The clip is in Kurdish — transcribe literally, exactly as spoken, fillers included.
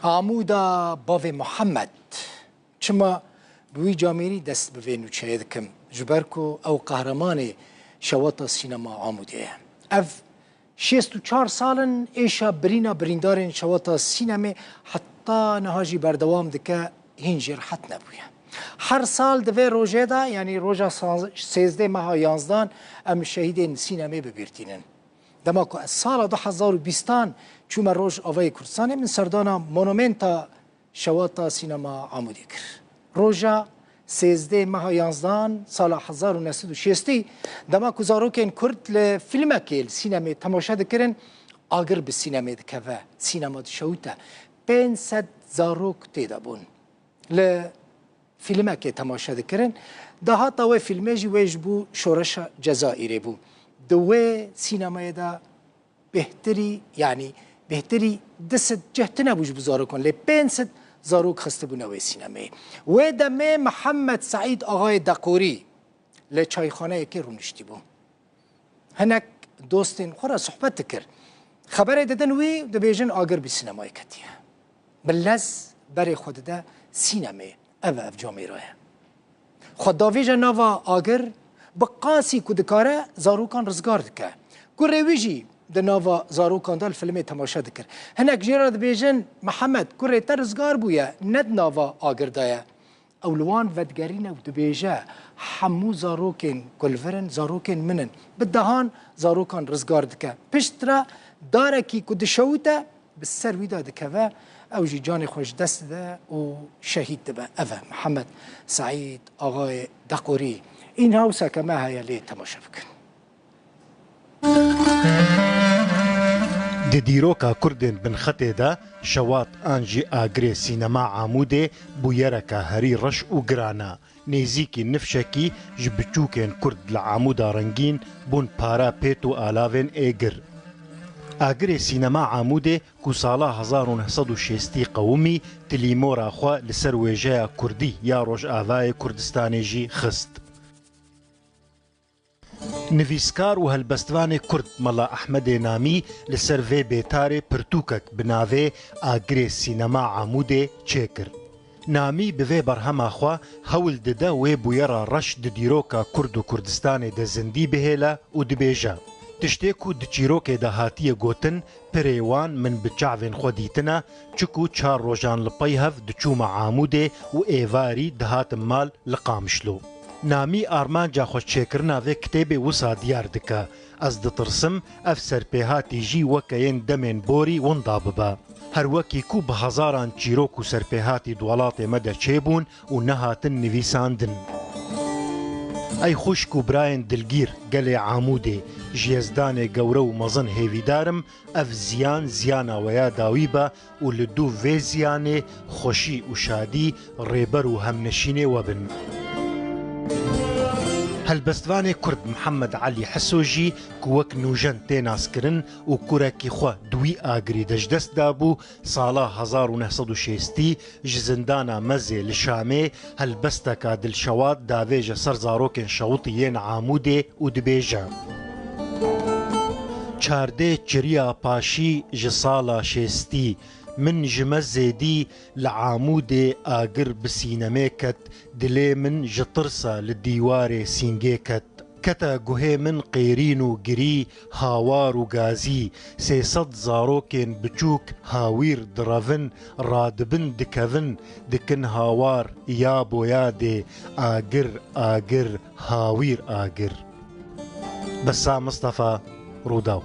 Amûda bavê Muhammed. Çima bi wî camêrî dest bi vê nûçeyê dikim? Ji ber ku ew qehremanê şewata sînema Amûdê ye. Ev şêst û çar sal in êşa birîna birîndarên şewata sînemê heta niha jî berdewam dike, hîn jî rehet nebûye. Her sal di vê rojê de, yanî roja sa-, sêzdeh meha yanzdan, em şehîdên sînemê bi bîr tînin. Dema ku ez sala du hezar û bîstan çûme Rojavayê Kurdistanê, min serdana monumenta şewata sînema Amûdê kir. Roja sêzdeh meha yanzdan sala hezar û neh sed û şêstî, dema ku zarokên Kurd li fîlmekê li sînemê temaşe dikirin, agir bi sînemê dikeve, sînema dişewite. Pênc sed zarok tê de bûn. Li fîlmekê temaşe dikirin. Dahata wê fîlmê jî wê ji bo şoreşa Cezayîrê bû. Di wê sînemayê de bêhtirî, yanî bêhtirî du sed cih tune bû ji bo zarokan, lê pênc sed zarok xistibûne wê sînemeyê. Wê demê Mihemed Seîd Axayê Deqorî li çayxaneyekê rûniştî bû. Hinek dostên xwe re sohbet dikir. Xeberê didin wî, dibêjin agir bi sînemayê ketiye. Bi lez berê xwe dide sînemê. Ev e, ev camêra ye. Xwe davêje nava agir, bi qasî ku dikare zarokan rizgar dike. Kurê wî jî di nava zarokan de li filmê temaşe dikir. Hinek jê re dibêjin, Mihemed, kurê te rizgar bûye, ne di nava agir de ye. Ew li wan vedigerîne û dibêje, hemû zarokên ku li vir in, zarokên min in. Bi dehan zarokan rizgar dike. Piştre darekî ku dişewite, bi ser wî de dikeve, ew jî canê xwe ji dest dide û şehîd dibe. Ev e Mihemed Seîd Axayê Deqorî. Înha wisa ke me heye lê temaşe bikin. Di dîroka Kurdên binxetê de şewat an jî agirê sînema Amûdê bûyereke herî reş û giran e. Nêzîkî nifşekî ji biçûkên Kurd li Amûda Rengîn bûn para pêt û alavên êgir. Agirê sînema Amûdê ku sala hezar û neh sed û şêstî qewimî, tilîmora xwe li ser wêjeya kurdî ya Rojavayê Kurdistanê jî xist. Nivîskar û helbestvanê Kurd Mela Ehmedê Namî li ser vê bêtarê pirtûkek bi navê Agirê Sînema Amûdê çêkir. Namî bi vê berhema xwe hewl dide wê bûyera reş di dîroka Kurd û Kurdistanê de zindî bihêle û dibêje, tiştê ku di çîrokê de hatiye gotin, pirê wan min bi çavên xwe dîtine, çiku çar rojan li pey hev diçûme Amûdê û êvarî dihatim mal li Qamişlo. Namî armanca xwe çêkirina vê kitêbê wisa diyar dike, ez ditirsim, ev serpêhatî jî weke yên demên borî winda bibe. Her wekî ku bi hezaran çîrok û serpêhatî di welatê me de çêbûn û nehatin nivîsandin. Ey xwişk û birayên dilgîr, gelê Amûdê, ji Yezdanê gewre û mezin hêvîdar im, ev ziyan, ziyana we ya dawî be û li dû vê ziyanê xweşî û şadî rêber û hemnişînê we bin. Helbestvanê Kurd Mihemed Elî Hiso jî ku wek nûjen tê naskirin û kurekî xwe di wî agirî de ji dest dabû, sala hezar û neh sed û şêstî ji zindana Mezê li Şamê helbesteka dilşewat davêje ser zarokên şewitî yên Amûdê û dibêje, çardê çiriya paşî ji sala şêstî, min ji Mezê dî li Amûdê agir bi sînemê ket, dilê min ji tirsa li dîwarê sîngê ket. Kete guhê min qêrîn û girî, hawar û gazî, sê sed zarokên biçûk hawîr direvin, radibin dikevin, dikin hawar, ya bo yadê, agir, agir, hawîr agir. Bessam Mistefa, Rûdaw.